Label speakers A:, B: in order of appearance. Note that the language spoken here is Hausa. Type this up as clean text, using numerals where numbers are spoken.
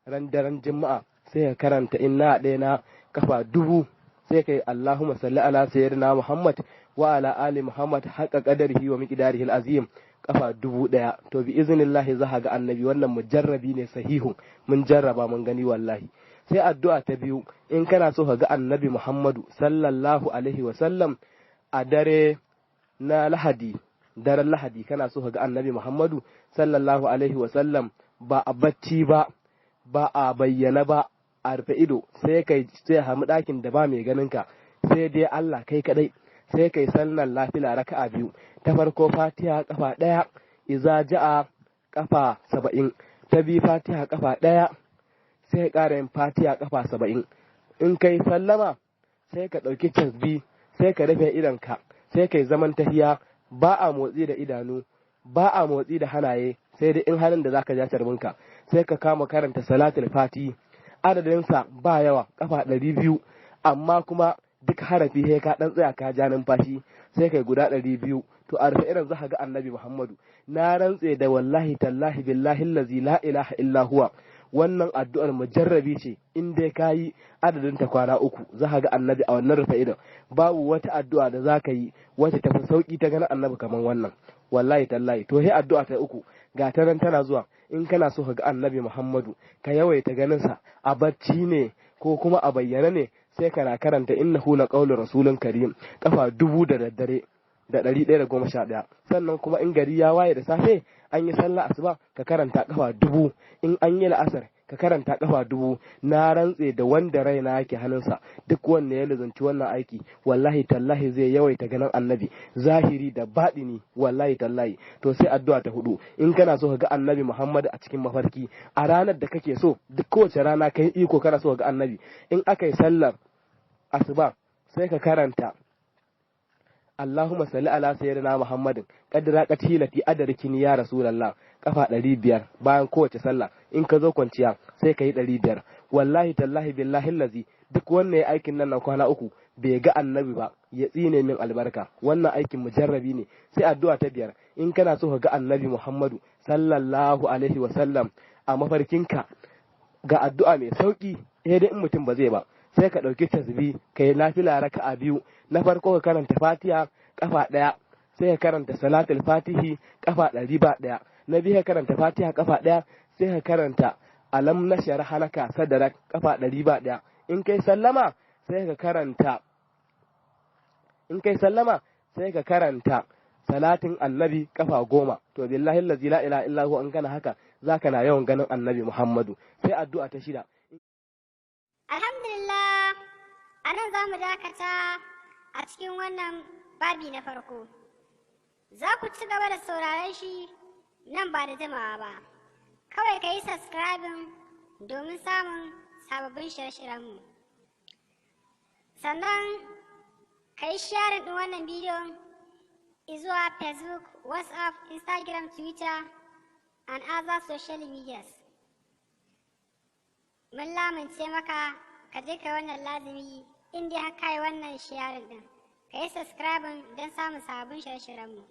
A: Ran daren Juma'a sai ka karanta inna ɗaya na kafa 1000, sai kai Allahumma salli ala sayyidina Muhammad wa ala ali Muhammad haqqa qadarihi wa miqdarihi al-azim kafa 1000. To bi iznillahi za ga annabi. Wannan mujarrabi ne sahihun, mun jarraba mun gani wallahi. Sai addu'a ta biyu, in kana so ka ga annabi Muhammadu sallallahu alaihi wa sallam a dare na Lahadi, daren Lahadi kana so ka ga annabi Muhammadu sallallahu alaihi wa sallam ba a bacci ba, ba a bayyana ba, a rufe ido, sai kai sai hamu ɗakin da ba mai ganin ka sai dai Allah kai kadai, sai kai sallar lafila raka'a 2. Ta farko Fatiha kafa 1, iza ja'a kafa 70, ta biyu Fatiha kafa 1, sai ka ƙara yin Fatiha kafa 70. In kai sallama sai ka ɗauki tasbi, sai ka rufe idonka, sai kai zaman tahiya. Ba a motsi da idanu, ba a motsi da hanaye, sai dai in halin da zaka ja carbinka. Sai ka kama karanta salatul fati, adadinsa ba yawa, kafa 200, amma kuma duk harafi sai ka dan tsaya ka ja numfashi, sai kai guda 200. To a rufe irin za ga annabi Muhammadu. Na rantse da wallahi tallahi billahi allazi la ilaha illa huwa, wannan addu'ar mujarrabi ce. In dai ka yi adadin ta kwana 3 za ka ga annabi a wannan rufe idon. Babu wata addu'a da za ka yi wacce tafi sauki ta ganin annabi kamar wannan, wallahi tallahi. To sai addu'a ta uku, ga ta nan tana zuwa. In kana so ka ga annabi Muhammadu ka yawaita ganin sa a bacci ne ko kuma a bayyane ne, sai kana karanta innahu laqawlu rasulun karim kafa 1000 da daddare da 111. Sannan kuma in gari ya waye da safe an yi sallah asuba ka karanta kafa 1000, in an yi la'asar ka karanta kafa 1000. Na rantse da wanda raina yake hannunsa, duk wanda ya lazanci wannan aiki wallahi tallahi zai yawaita ganin annabi zahiri da baɗini, wallahi tallahi. To sai addu'a ta hudu, in kana so ka ga annabi Muhammad a cikin mafarki a ranar da kake so, duk kowace rana kai iko kana so ka ga annabi, in aka yi sallar asuba sai ka karanta Allahumma salli ala sayyidina Muhammadin qadra qatilati adarkini ya rasulullah kafa 500 bayan kowace sallah. In ka zo kwanciya sai ka yi 500. Wallahi tallahi billahi allazi, duk wannan aikin nan na kwana 3 bai ga annabi ba ya tsine min albarka. Wannan aikin mujarrabi ne. Sai addu'a ta biyar, in kana so ka ga annabi Muhammadu sallallahu alaihi wa sallam a mafarkinka, ga addu'a mai sauki, sai dai in mutum ba zai ba, sai ka ɗauki tasbi ka yi nafila raka'a 2. Na farko ka karanta Fatiha kafa 1, sai ka karanta salatul fatihi kafa 101. Na biyu ka karanta Fatiha kafa 1, sai ka karanta alam nashrah laka sadrak kafa 101. In kai sallama sai ka karanta, in kai sallama sai ka karanta salatin annabi kafa 10. To billahi allazi la ilaha illa huwa, in kana haka zaka na yawan ganin annabi Muhammadu. Sai addu'a ta shida.
B: Alhamdulillah, a nan za mu dakata a cikin wannan babi na farko. Za ku ci gaba da sauraron shi nan ba da jimawa ba. Kawai ka yi subscribing domin samun sababbin shirye-shiryenmu. Sannan ka yi sharing ɗin wannan bidiyon zuwa Facebook, WhatsApp, Instagram, Twitter and other social medias. Mun lamince maka ka je ka wannan lazimi in dai har ka yi wannan sharing ɗin. Ka yi subscribing don samun sababbin shirye-shiryenmu.